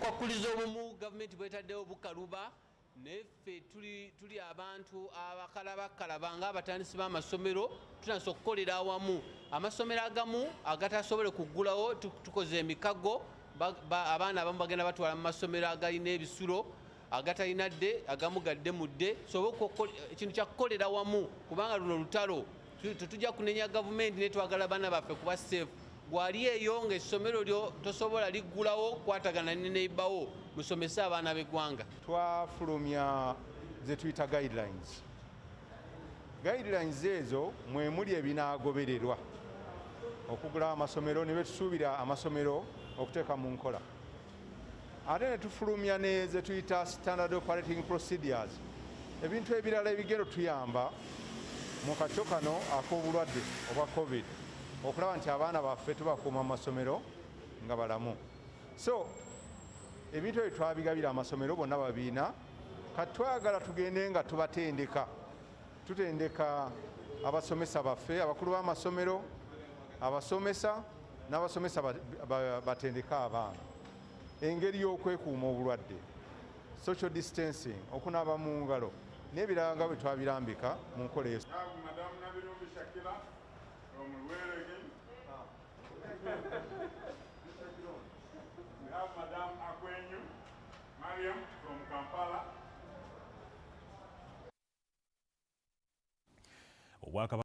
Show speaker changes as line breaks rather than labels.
Obukwakkulizo obumu gavumenti bwetaddewo bukaluba, naye ffe tuli abantu abakalabakalaba ng'abatandisi b'amasomero tutandise okukolera awamu. Amasomero agamu agatasobole kuggulawo tukoze emikago, abaana abamu bagenda batwala mu masomero agalina ebisulo, agatalina dde agamu gadde mu dde. So ekintu kya kukolera wamu, kubanga luno lutalo, tetujja kunenya gavumenti, naye twagala baana baffe kuba safe. Gwali eyo ng'essomero lyo tosobola liggulawo, kwatagana ne neighbour musomese abaana b'eggwanga.
Twafulumya ze tuyita guidelines. Guidelines ezo mwe muli ebinaagobererwa okugula amasomero ne betusuubira amasomero okuteeka mu nkola, ate ne tufulumya ne ze tuyita standard operating procedures, ebintu ebirala ebigenda otuyamba mu kakyo kano ak'obulwadde obwa COVID, okulaba nti abaana baffe tubakuuma mu masomero nga balamu. So ebintu ebyo twabigabira amasomero bonna babiina. Kati twagala tugende nga tubatendeka, tutendeka abasomesa baffe, abakulu b'amasomero, abasomesa n'abasomesa batendeka abaana engeri y'okwekuuma obulwadde, social distancing, okunaaba mu ngalo n'ebirala nga bwe twabirambika mu nkola eyo.
Have Madam Nabirumbi Shakila from Luweero again. We have Madam Akwenyu Mariam from Kampala.
Obwakabaka.